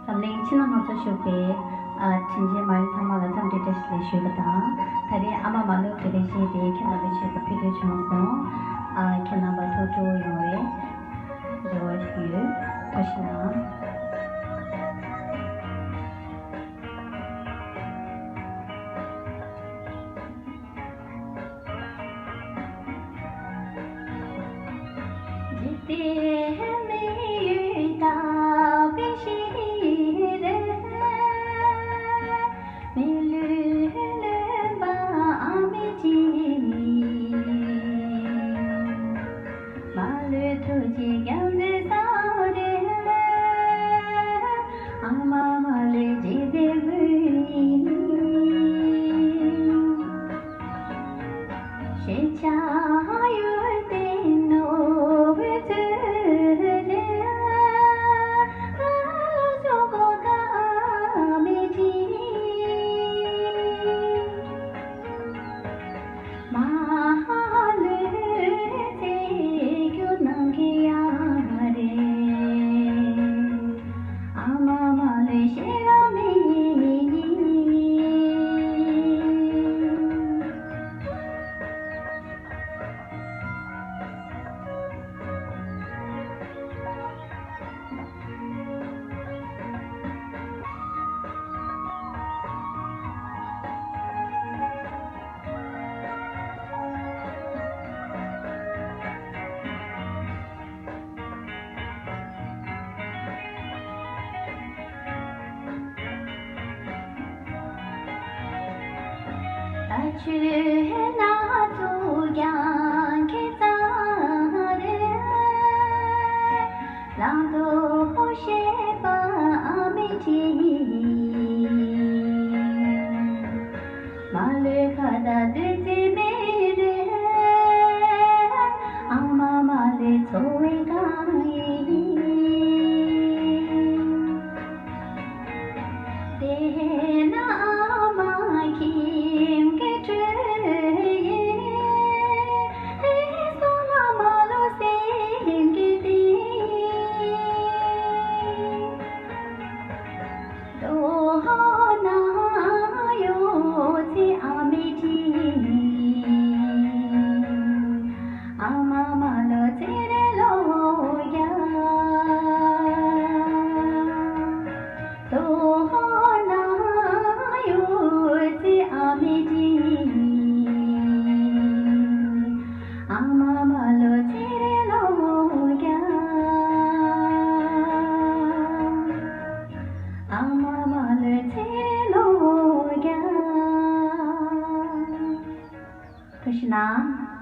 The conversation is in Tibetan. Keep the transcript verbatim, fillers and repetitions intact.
འཛམ་གླིང་ཕྱི་ནང་གང་སར་བཞུགས་པའི་ཨ་དྲིན་ཅན་མ་ཡུམ་ཚང་མ་ལ་འཚམས་འདྲི་བཀྲ་ཤིས་བདེ་ལེགས་ཞུ་བ་དང་། ད་རིང་ཨ་མ་མ་ལོ་གི་ལེགས་བཤད་དེ་ཁྱེད་རྣམ་པའི་ཆེད་དུ་ཕུལ་འདོད་བྱུང་སོང་། ཨ་ཁྱེད་རྣམ་པ་ཐུགས་སྤྲོ་ཡོང་བའི་རེ་བ་ཞིག་ཡོད། ཐུགས་རྗེ་གནང་། འཇིག་རྟེན་མི་ཡུལ་དག་པའི་ཤེས་རབ། མི་ལུས་ལོན་པ་ཨ་མའི་དྲིན། མ་ལུས་ཐུགས་རྗེ་རྒྱལ་མཚན་སངས་རྒྱས། ཨ་མ་མ་ལུས་འཇིག་རྟེན་མི་ཡུལ། ཤེས་བྱ་ཡོན་ཏན་ནོར་བུའི་ཚུལ་ལས། ལོངས་སྤྱོད་གོ་ཁ་མི་བྲི། མ་ལུས་ཚེ་རྒྱུ་ནམ་མཁའི་དབྱངས་རེད། ཨ་མ་མ་ལུས་ཤེས་རབ་མི་ཉིད། ད་ཆོས་སྣ་ཚོགས་ཀྱང་ཁྱད་མཚར་རེད། བླང་དོར་ཤེས་པ་ཨ་མའི་དྲིན། མ་ལུས་ཁ་ད་བདུད་རྩི་མེ་རེད། ཨ་མ་མ་ལུས་འཚོ་བའི་གང་ཡིན། དེས་ན་ཨ་མ་ཁྱིམ་གྱི་ཁྲོད་ཡིན། སོ་ན་མ་ལུས་སེམས་ཀྱི་གཏིང་། དོ་སྣང་ཡོད་ཚེ་ཨ་མའི་དྲིན། ཨ་མ་མ་ལུས་ཚེ་རིང་ལོ་བརྒྱ། དོ་སྣང་ཡོད་ཚེ་ཨ་མའི་དྲིན། ཨ་མ་མ་ལུས་ཚེ་རིང་ལོ་བརྒྱ། ཨ་མ་མ་ལུས་ཚེ་རིང་ལོ་བརྒྱ། ཐུགས་རྗེ་གནང་།